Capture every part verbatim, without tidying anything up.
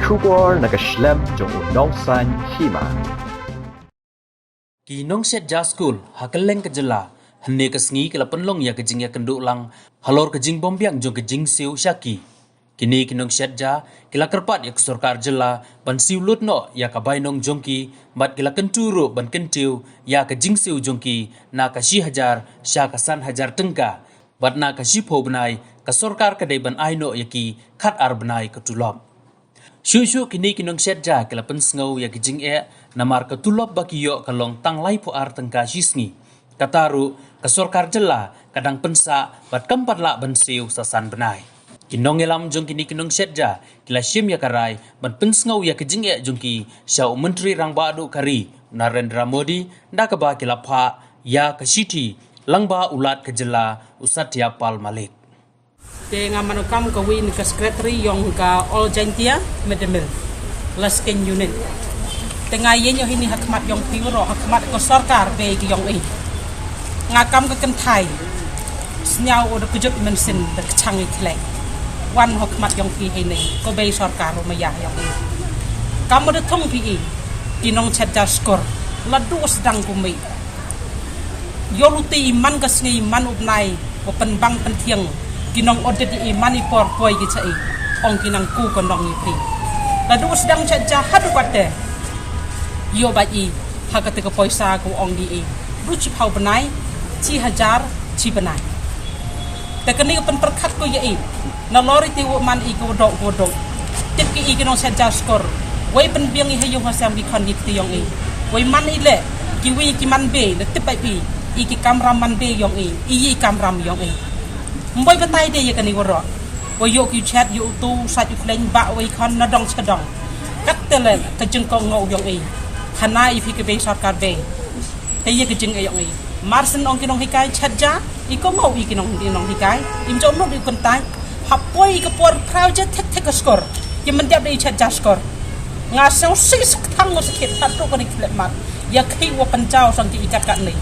Khubor na ka shlem jong u nongsan hima. Ki nongshet ja skul ha kylleng ka jylla hynne ka sngi ki la pynlong ïa ka jingïakynduh lang halor ka jingbym biang jong ka jingsiew sha ki. Kine ki nongshet ja ki la kyrpad ïa ka sorkar jylla ban siew lut noh ïa ka bainong jong ki, bad ki la kyntu ruh ban kyntiew ïa ka jingsiew jong ki na ka shi hajar sha ka san hajar tyngka, bad na ka shiphew bnai ka sorkar ka dei ban ai noh ïa ki khat ar bnai ka tulop. Shuh shuh kine ki nongshet ja ki la pynsngew ïa ka jingeh namar ka tulop ba ki ïoh ka long tang laiphew ar tyngka shi sngi. Kata ruh ka sorkar jylla ka dang pynsah bad kam pat lah ban siew sa san bnai. Ki nongïalam jong kine ki nongshet ja ki la shim ïa ka rai ban pynsngew ïa ka jingeh jong ki sha u Myntri Rangbah Duh ka ri, Narendra Modi, da kaba ki la phah ïa ka shithi lyngba u Lat ka jylla, u Satya Pal Malik. Te nga man u kam ka wei na ka secretary yong ka All Jaintia Middle Belt Leschian Unit. Te nga ïeng ïoh hini ha khmat yong phi waroh, ha khmat ka sorkar bei ki yong i. Nga kam ka kynthai. Sñiaw u da kjut mynsiem da kchang i khlek. Wan ha khmat yong phi hini, ko bei sorkar u maya yong i. Kam u da thung phi i, ki nongshet ja skor. La du sdang ku mih. Ïoh luti i man ka sngi man u bnai, wa pynbang pynthiang, ki nong audit i man i por poi ki cha i, ong ki nang ku ka nong i phi. La du sdang chet ja haduh kate. Ïoh bad i, ha kate ka poisa ku ong di i. Du chiphaw bnai, chi hajar, chi bnai. Te kane u pynpyrkhat ko ïa i. Nalor ite u man i ko dok ko dok. Tip ki i ki nongshet ja skor. Wei pynbiang i ha ïung ha sem ki khon ki kti yong i. Wei man i leh. Ki wei ki man bei, leh tip bai phi. I ki kamram man bei yong i. I i kamram yong i. Mboi batai de ïa kane waroh. Wei ïoh ki chet ïoh u tu sait u khleng ba wei khon na dong cha dong. Kat te leh ka jingkong ngo yong i. Hana i phi ka bei sorkar bei. Te ïa ka jingeh yong i. Mar syn ong ki nonghikai chet ja, i ko ngo i ki nong, i nonghikai. Im jong nuk i kyntai. Hapoi i ka por prau je thek thek ka skor. Ki myndiap de i chet ja skor. Nga sñiaw si sktang ngo sakit haduh kane klet mat. Ïa khi wa pynjaw sang ki i kat kat ni.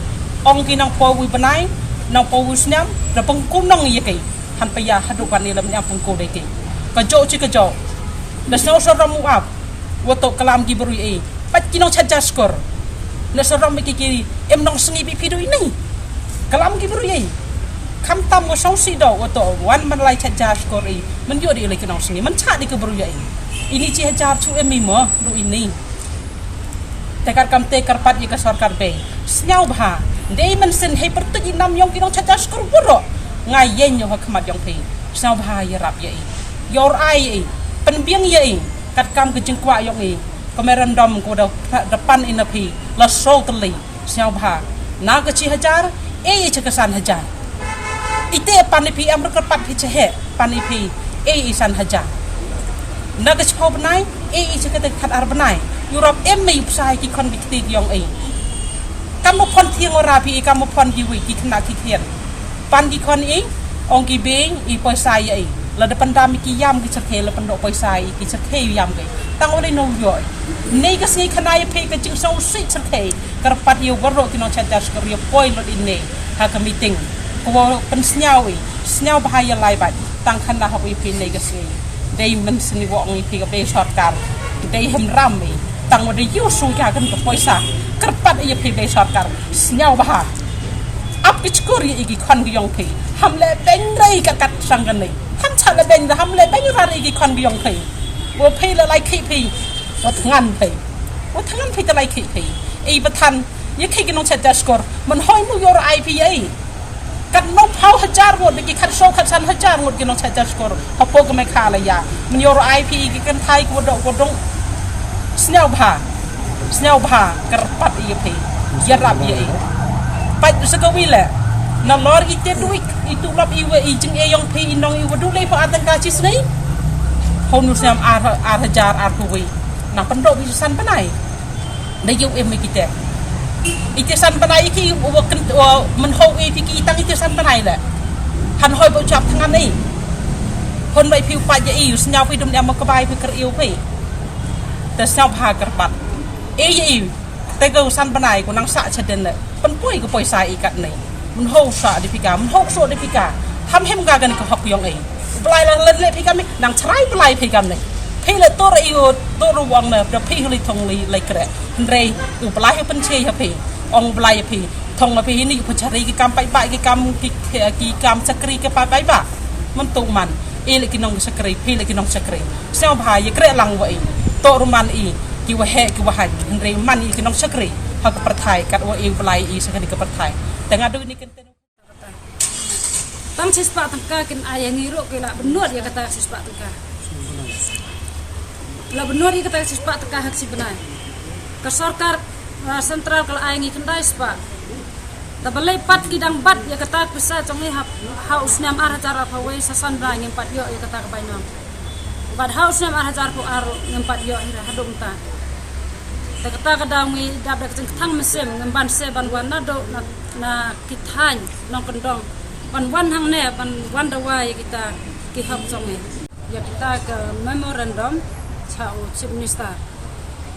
Ong ki nang po wi bnai, nang po wi snem, da pengkunong ïa ki. Han pa ïa haduh kane la myndiap pengku de ki. Ka jok chi ka jok. Da sñiaw sarom u ap. Wa to kalam ki bru i. Pat ki nongshet ja skor. Na sarom ki ki em nongsngi bi phi du ini. Kalam ki bru i. Kham tam wa song si do wa to wan man lai chet ja skor i. Man ïoh di le ki nongsngi. Man cha di ki bru i. Ini chi hajar chu em i mo du ini. Te kat kam te kyrpad ïa ka sorkar bei. Sñiaw bha. Dei mynsiem hei pyrtuit i nam yong ki nongshet ja skor waroh. Nga ïeng ïoh ha khmat yong phi. Sñiaw bha ïarap ïa i. Ïoh rai ïa i. Pynbiang ïa i. Kat kam ka jingkwah yong i. Ka memorandum ko da, da pan i na phi. La sñiaw tylli. Sñiaw bha. Na ka chi hajar, e i cha ka san hajar. Ite pan i phi em ruh ka pat phi cha he. Pan i phi, e i san hajar. Na ka chiphaw bnai, e i cha ka te khat ar bnai. Ïarap em i u psa i ki khon ki kti ki yong i. Kam u phon thiang wa ra phi i kam u phon ki wi ki khynnah ki khian. Pan ki khon i, ong ki bei, i poisa ïa i. La da pyndam i ki ïam ki cherkhei, la pyndoh poisa i ki cherkhei ïam ki. Tang u lei no ïoh. Nei ka sngi khana ïa phi ka jingsñiaw si cherkhei. Kyrpad ïa waroh ki nongshet ja skor ïa poi lut ine. Ha ka meeting. Ko wa pynsñiaw i. Sñiaw bha ïa lai bad. Tang khana ha u ïa phi nei ka sngi. Dei mynsiem i wa ong ïa phi ka bei sorkar. Dei hemram i. Tang wa dei ïu su ïa kan ka poisa. Kyrpad ïa phi bei sorkar. Sñiaw bha. Ap ki chkur ïa i ki khon ki yong phi. Ham leh beng rei kat kat sang kane. Ham cha leh beng, ham leh beng ra ri i ki khon ki yong phi. Wa phi la lai khi phi. Wa thngan phi. Wa thngan phi ta lai khi phi. I pathan. Ïa khi ki nongshet ja skor. Man hoi nu ïoh rai phi ïa i. Kat nophaw hajar ngut, ki khat so khat san hajar ngut ki nongshet ja skor. Hapoh ka Meghalaya. Man ïoh rai phi ki kynthai ko dok ko dong. Sñiaw bha. Sñiaw bha. Kyrpad ïa phi. Ïarap ïa i. Pat sa ka wi le. Nalor i te duit. I tulop i wa i jingeh yong phi i nong i wa du le pha atang ka chi sngi. Hon u sñiam ar, ar hajar ar phew wi. Na pyndoh wi san bnai. Da ïoh em ïa kite. Ite san bnai ki, wa kyn, wa mynhok ïa ki tang ite san bnai le. Han hoi ba u chap thngan i. Hon bai phi u pat ïa i, u sñiaw phi dum ïa ma ka bai phi kyrïew phi. Te sñiaw bha kyrpad. E ïa i, te ka u san bnai ko nang sah cha den le. Pynpoi ka poisa i kat nei. Mynhok sah di phi ka, mynhok sah di phi ka. Ham hem ka kane ka hok yong i. Blai la le phi ka mi, nang chrai blai phi ka nei. Phi la tur ïu tur ruang na da phi hli thong li lai kre. Hynrei u Blai u pynche ha phi. Ong Blai phi. Thong ma phi ni u pynchari ki kam paidbah ki kam ki ki kam chakri ki paidbah. Myntu man. I le ki nong chakri, phi le ki nong chakri. Sngewbha ïa kre lang wa i. Tur man i ki wa heh ki wa haiñ. Hynrei man i ki nong chakri. Ha ka pyrthai kat wa i u Blai i sa kani ka pyrthai. Tang adu ni kenten. Tang shispah tyngka kin ai ïa ngi ruh ki la bynnud ïa kata shispah tyngka. La bynnud ïa kata shispah tyngka ha ka shi bnai. Ka sorkar, ah, central ka la ai ngi khyndai spah. Ta balei pat ki dang bat ïa kata pisa jong ngi ha, ha u snem ar hajar arphew wei sa san bnai ngim pat ïoh ïa kata ka bainong. Bad ha u snem ar hajar arphew ar ngim pat ïoh hi ra haduh mynta. Ta kata ka daw ngi dap da ka jingkthang mynsiem ngim ban se ban wan naduh na, na ki thaiñ nongkyndong ban wan hangne ban wan dawa ïa kita ki hok jong ngi. Ïa kita ka memorandum cha u Chief Minister.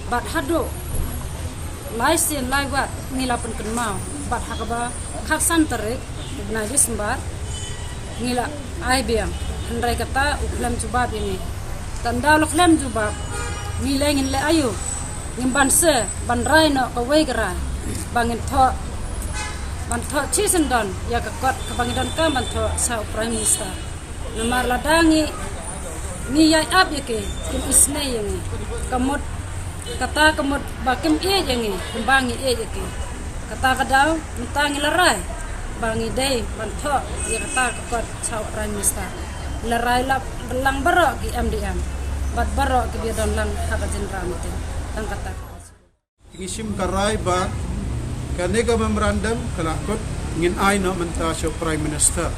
Bad haduh lai sien lai wat ngi la pynkynmaw bad ha kaba khatsan tarik u bnai December ngi la ai biang. Hynrei kata u khlem jubab ïa ngi. Tang daw la khlem jubab ngi leh ngin leh aïu? Ngim ban se ban rai noh kawei ka rai ba ngin thoh, ban thoh shisyndon ïa ka kot kaba ngi donkam ban thoh sa u Prime Minister. Namar lada ngi, ngi ïai ap ïa ki, kim isynei ïa ngi. Ka mut, kata ka mut ba kim ïeit ïa ngi, kumba ngi ïeit ïa ki. Kata ka daw mynta ngi la rai ba ngi dei ban thoh ïa kata ka kot cha u Prime Minister. Ngi la rai lap lang baroh ki M D M bad baroh kiba ïadon lang ha ka jingïaroh meeting. Tang kata. Ngi shim ka rai ba kane ka memorandum ka la kut ngin ai noh mynta sha u Prime Minister.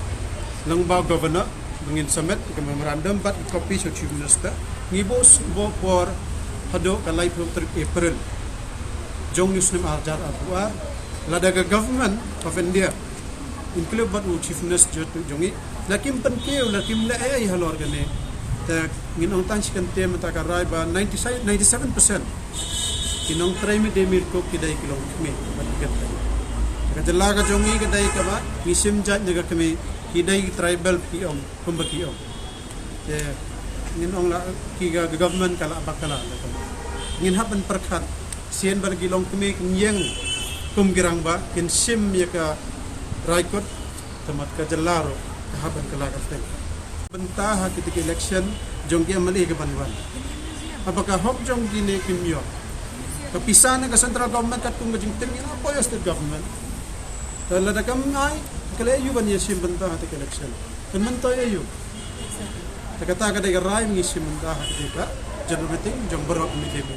Lyngba u Governor ba ngin submit ka memorandum bad ka copy sha u Chief Minister. Ngi buh s-, buh por haduh ka laiphew tarik April jong u snem ar hajar arphew ar. Lada ka Government of India, include bad u Chief Minister jong ngi, la kim pynkiew, la kim leh ei ei halor kane. Te ngin ong tang shi kyntien mynta ka rai ba ninety-seven percent ki nongtrei mid day meal cook ki dei ki longkmie bad ki kynthei. Ka jylla ka jong ngi ka dei kaba ngi shim jait na ka kmie, ki dei tribal ki ong, kumba ki ong. Te ngin ong la ki ga, ga government ka la bakla la ka. Ngin hap ban pyrkhat sien ba ki longkmie kin ïeng kum ki rangbah, kin shim ïa ka rai kot, te mat ka jylla ruh ka hap ban kylla kyrteng. Bynta ha kito ki election jong ki M L A ka ban wan. Haba ka hok jong ki ne kim ïoh. Ka pisa na ka central government katkum ka jingtim ïa na poi state government. Te lada kam ai, ka leh aïu ban ïa shim bynta ha kito ki election? Kan myntoi aïu? Te kata ka dei ka rai ngi shim bynta ha kito ka general meeting jong baroh committee.